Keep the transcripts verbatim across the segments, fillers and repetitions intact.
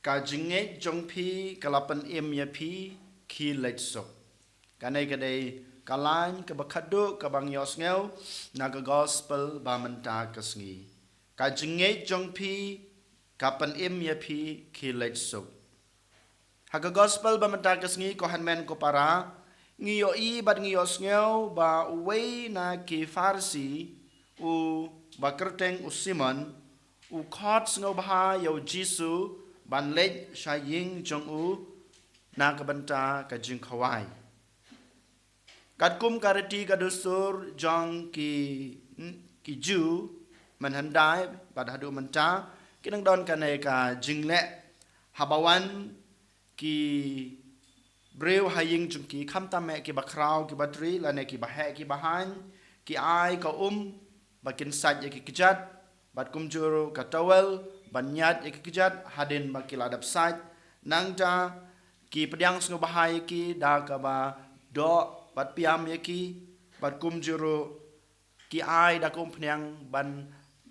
Ka jingngeit jong phi ka la pynim ïa phi, khie leit suk. Kane ka dei ka lain kaba khatduh kaba ngi ïohsngew na ka gospel ba mynta ka sngi. Ka jingngeit jong phi ka pynim ïa phi, khie leit suk. Ha ka gospel ba mynta ka sngi, ko hynmen ko para, ngi ïohi bad ngi ïohsngew ba uwei na ki Pharisi, u ba kyrteng u Simon, u khot sngewbha ïa u Jisu ban leit sha ïing jong u na ka bynta ka jingkhawai. Katkum ka riti ka dustur jong ki, ki Jiw mynhyndai bad haduh mynta, ki nang don kane ka jingleh, haba wan ki briew ha ïing jong ki, khamtam eh ki bakhraw ki batri lane ki baheh ki bahain, ki ai ka um ba kin sait ïa ki kjat, bad kumjuh ruh ka towel ban ñiad ïa ki kjat hadien ba ki la dep sait. Nangta ki pdiang sngewbha ïa ki da kaba doh bad piam ïa ki, bad kumjuh ruh ki ai da ka umphniang ban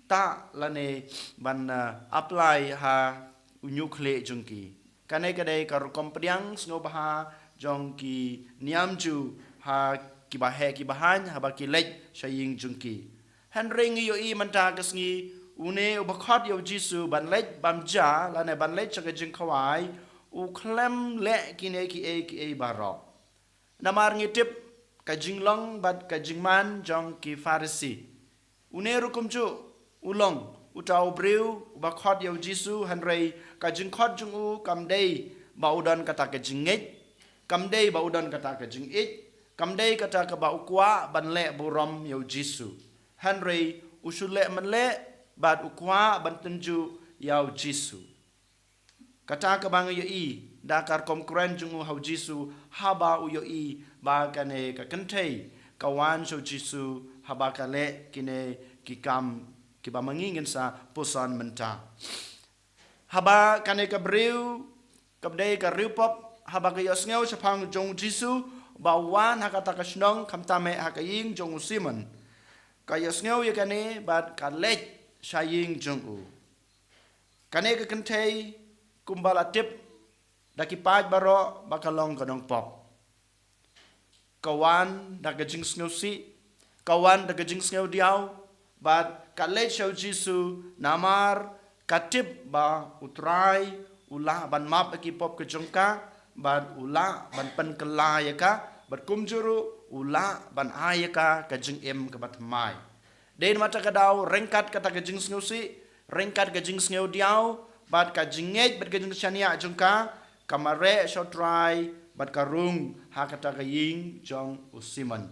tah lane ban, ah, apply ha u ñiuh khlieh jong ki. Kane ka dei ka rukom pdiang sngewbha jong ki niam Jiw ha ki baheh ki bahain haba ki leit sha ïing jong ki. Hynrei ngi ïohi mynta ka sngi, une u ba khot ïa u Jisu ban leit bam ja lane ban leit sha ka jingkhawai, u khlem leh kine kiei kiei baroh. Namar ngi tip ka jinglong bad ka jingman jong ki Pharisi. Une ruh kumjuh u long uta u briew u ba khot ïa u Jisu, hynrei ka jingkhot jong u kam dei ba u don kata ka jingngeit, kam dei ba u don kata ka jingïeit, kam dei kata kaba u kwah ban leh burom ïa u Jisu. Hynrei u shu leh mynleh bad u kwah ban tynjuh ïa u Jisu. Kata kaba ngi ïohi da ka rukom kren jong u ha u Jisu, haba u ïohi ba kane ka kynthei ka wan sha u Jisu haba ka leh kine ki kam kiba ma ngi ngin sa puson mynta. Haba kane ka briew kaba dei ka riewpop, haba ka ïohsngew shaphang jong u Jisu ba u wan ha kata ka shnong, khamtam eh ha ka ïing jong u Simon, ka ïohsngew ïa kane bad ka leit sha ïing jong u. Kane ka kynthei, kumba la tip da ki paid baroh ba ka long ka nongpop, ka wan da ka jingsngewsih, ka wan da ka jingsngewdiaw, bad ka leit sha u Jisu namar ka tip ba u Trai u lah ban map ïa ki pop ka jong ka, bad u lah ban pynkylla ïa ka, bad kumjuh ruh u lah ban ai ïa ka ka jingim kaba thymmai. Dei namar kata ka daw, ryngkat kata ka jingsngewsih, ryngkat ka jingsngewdiaw, bad ka jingngeit bad ka jingshaniah jong ka, ka mareh sha u Trai bad ka rung ha kata ka ïing jong u Simon.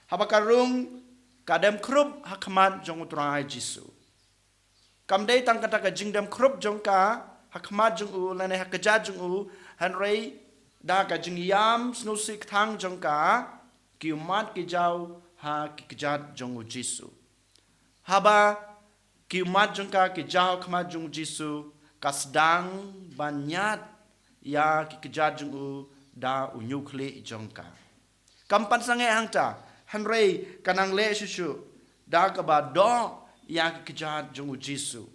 Haba ka rung, ka dem khrup ha khmat jong u Trai Jisu. Kam dei tang kata ka jingdem khrup jong ka ha khmat jong u lane ha kjat jong u, hynrei da ka jingïam sngewsih kthang jong ka, ki ummat ki jaw ha ki kjat jong u Jisu. Haba ki ummat jong ka ki jaw ha khmat jong u Jisu, ka sdang ban ñiad ïa ki kjat jong u da u ñiuh khlieh jong ka. Kam pan sangeh hangta, hynrei ka nang leh shuh shuh da kaba doh ïa ki kjat jong u Jisu.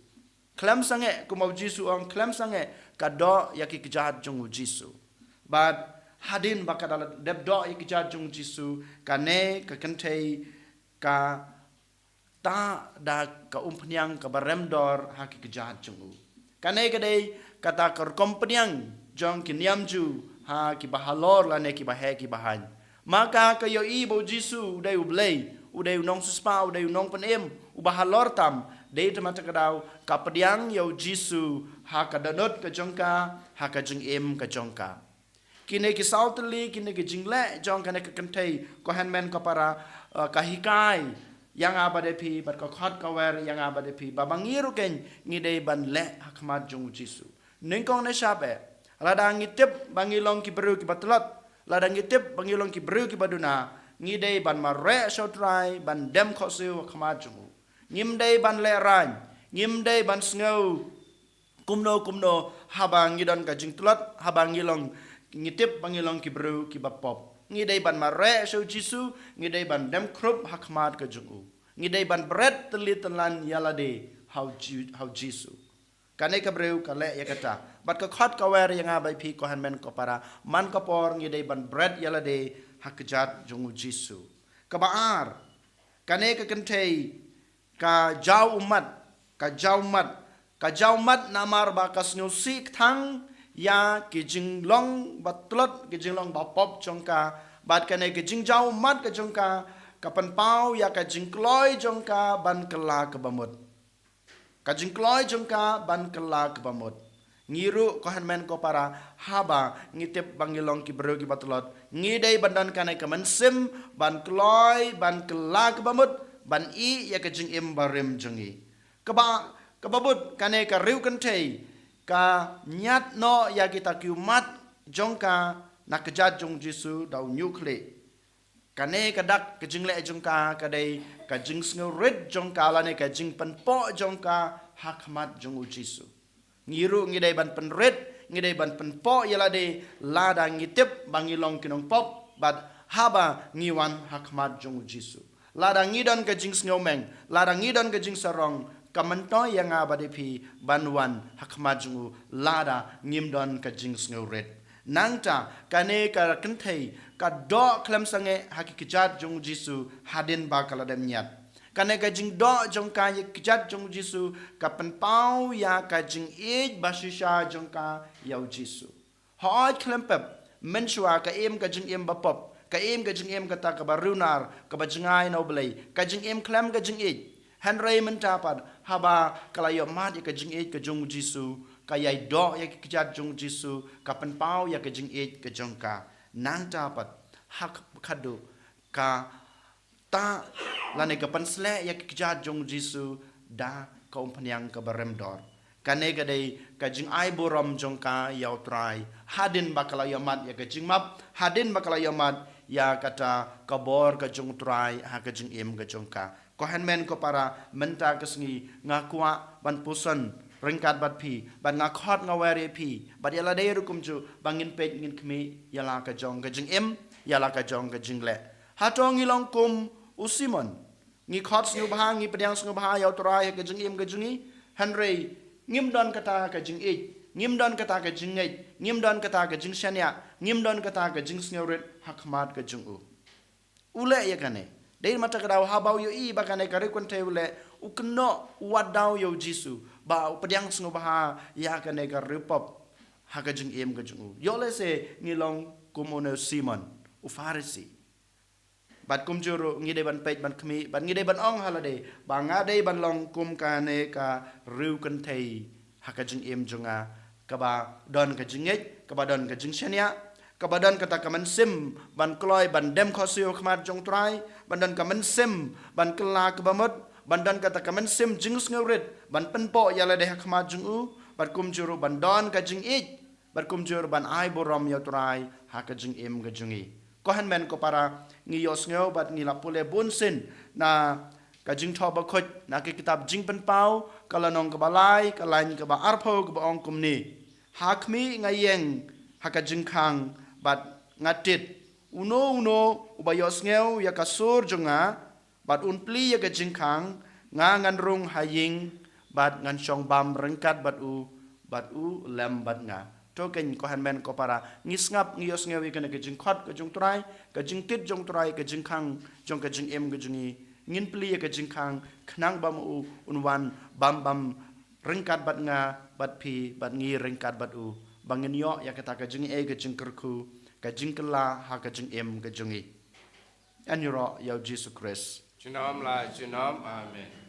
Khlem sangeh, kumba u Jisu ong, khlem sangeh ka doh ïa ki kjat jong u Jisu. Bad hadien ba ka da la dep doh ïa ki kjat jong u Jisu, kane ka kynthei ka tah da ka umphniang kaba rem dor ha ki kjat jong u. Kane ka dei kata ka rukom pdiang jong ki niam Jiw ha kiba halor lane kiba heh kiba haiñ. Ma ka ka ïohi ba u Jisu u dei u Blei, u dei u nongsiewspah, u dei u nongpynim, uba halor tam, dei te ma kata ka daw ka pdiang ïa u Jisu ha ka dohnud ka jong ka, ha ka jingim ka jong ka. Kine ki saw tylli, kine ki jingleh jong kane ka kynthei, ko hynmen ko para, eh, ka hikai ïa nga bad ïa phi, bad ka khot ka wer ïa nga bad ïa phi ba ma ngi ruh keiñ ngi dei ban leh ha khmat jong u Jisu. Nyngkong ne shap eh, lada ngi tip ba ngi long ki briew kiba tlot, lada ngi tip ba ngi long ki briew kiba duna, ngi dei ban mareh sha u Trai, ban dem khohsiew ha khmat jong u. Ngim dei ban lehraiñ, ngim dei ban sngew kumno kumno haba ngi don ka jingtlot, haba ngi long, ngi tip ba ngi long ki briew kiba pop. Ngi dei ban mareh sha u Jisu, ngi dei ban dem khrup ha khmat ka jong u. Ngi dei ban bret tylli tyllan ïa lade ha u Ji-, ha u Jisu. Kane ka briew ka leh ïa kata. Bad ka khot ka wer ïa nga bad phi ko hynmen ko para. Man ka por ngi dei ban bret ïa lade ha kjat jong u Jisu. Kaba ar. Kane ka kynthei ka jaw ummat, ka jaw ummat, ka jaw ummat namar ba ka sngewsih kthang ïa ki jinglong ba tlot, ki jinglong ba pop jong ka, bad kane ka jingjaw ummat ka jong ka, ka pynpaw ïa ka jingkloi jong ka ban kylla kaba mut. Ka jingkloi jong ka ban kylla kaba mut. Ngi ruh ko hynmen ko para, haba ngi tip ba ngi long ki briew kiba tlot, ngi dei ban don kane ka mynsiem ban kloi ban kylla kaba mut, ban ïeh ïa ka jingim barim jong ngi. Kaba, kaba mut kane ka riew kynthei ka ñiad noh ïa kita ki ummat jong ka na kjat jong u Jisu da u ñiuh khlieh. Kane ka dak ka jingleh jong ka ka dei ka jingsngewrit jong ka lane ka jingpynpoh jong ka ha khmat jong u Jisu. Ngi ruh ngi dei ban pynrit, ngi dei ban pynpoh ïa lade lada ngi tip ba ngi long ki nongpop, bad haba ngi wan ha khmat jong u Jisu. Lada ngi don ka jingsngewmeng, lada ngi don ka jingsarong, ka myntoi ïa nga bad ïa phi ban wan ha khmat jong u lada ngim don ka jingsngewrit. Nangta, kane ka kynthei ka doh khlem sangeh ha ki kjat jong u Jisu hadien ba ka la dem ñiad. Kane ka jingdoh jong ka ïa ki kjat jong u Jisu ka pynpaw ïa ka jingïeit ba shisha jong ka ïa u Jisu. Hooid khlem pep, mynshuwa ka im ka jingim ba pop, ka im ka jingim kata kaba riewnar, kaba jngai na u Blei, ka jingim khlem ka jingïeit. Hynrei mynta pat, haba ka la ïohmad ïa ka jingïeit ka jong u Jisu, ka ïai doh ïa ki kjat jong u Jisu, ka pynpaw ïa ka jingïeit ka jong ka. Nangta pat, ha kaba khadduh, ka tah lane ka pynsleh ïa ki kjat jong u Jisu da ka umphniang kaba rem dor. Kane ka dei ka jingai burom jong ka ïa u Trai. Hadien ba ka la ïohmad ïa ka jingmap, hadien ba ka la ïohmad ïa kata ka bor ka jong u Trai ha ka jingim ka jong ka. Ko hynmen ko para, mynta ka sngi nga kwah ban puson ryngkat bad phi, bad nga khot nga wer ïa phi, bad ïa lade ruh kumjuh, ba ngin peit ngin khmih ïa la ka jong ka jingim, ïa la ka jong ka jingleh. Hato ngi long kum u Simon? Ngi khot sngewbha, ngi pdiang sngewbha ïa u Trai ha ka jingim ka jong ngi. Hynrei ngim don kata ka jingïeit, ngim don kata ka jingngeit, ngim don kata ka jingshaniah, ngim don kata ka jingsngewrit ha khmat ka jong u. U leh ïa kane. Dei mynta ka daw haba u ïohi ba kane ka riew kynthei u leh, u kynnoh, u wad daw ïa u Jisu, ba u pdiang sngewbha ïa kane ka riew pop ha ka jingim ka jong u. Ïoh lehse ngi long kum une u Simon, u Pharisi. Bad kumjuh ruh ngi dei ban peit ban khmih, bad ngi dei ban ong ha lade, ba nga dei ban long kum kane ka riew kynthei ha ka jingim jong nga, kaba don ka jingngeit, kaba don ka jingshaniah, kaba don kata ka mynsiem ban kloi ban dem khohsiew ha khmat jong u Trai, ban don ka mynsiem ban kylla kaba mut, ban don kata ka mynsiem jingsngewrit ban pynpoh ïa lade ha khmat jong u, bad kumjuh ruh ban don ka jingïeit, bad kumjuh ruh ban ai burom ïa u Trai ha ka jingim ka jong ngi. Ko hynmen ko para, ngi ïohsngew bad ngi la pule bunsien na ka Jingthoh Bakhuid, na ka kitab Jingpynpaw, ka lynnong kaba lai, ka lain kaba arphew, kaba ong kumne: Ha khmih nga ïeng ha ka jingkhang bad nga tied. Uno uno uba ïohsngew ïa ka sur jong nga bad un plie ïa ka jingkhang, nga ngan rung ha ïing bad ngan shong bam ryngkat bad u, bad u lem bad nga. To kein ko hynmen ko para, ngi sngap, ngi ïohsngew ïa kane ka jingkhot ka jong u Trai, ka jingtied jong u Trai, ka jingkhang jong ka jingim ka jong ngi. Ngin plie ïa ka jingkhang khnang ba ma u un wan bam bam ryngkat bad nga, bad phi, bad ngi ryngkat bad u, ba ngin ïoh ïa kata ka jingaiei, ka jingkyrkhu, ka jingkylla ha ka jingim ka jong ngi. Yn ïaroh ïa u Jisu Khrist. Junom la junom. Amen.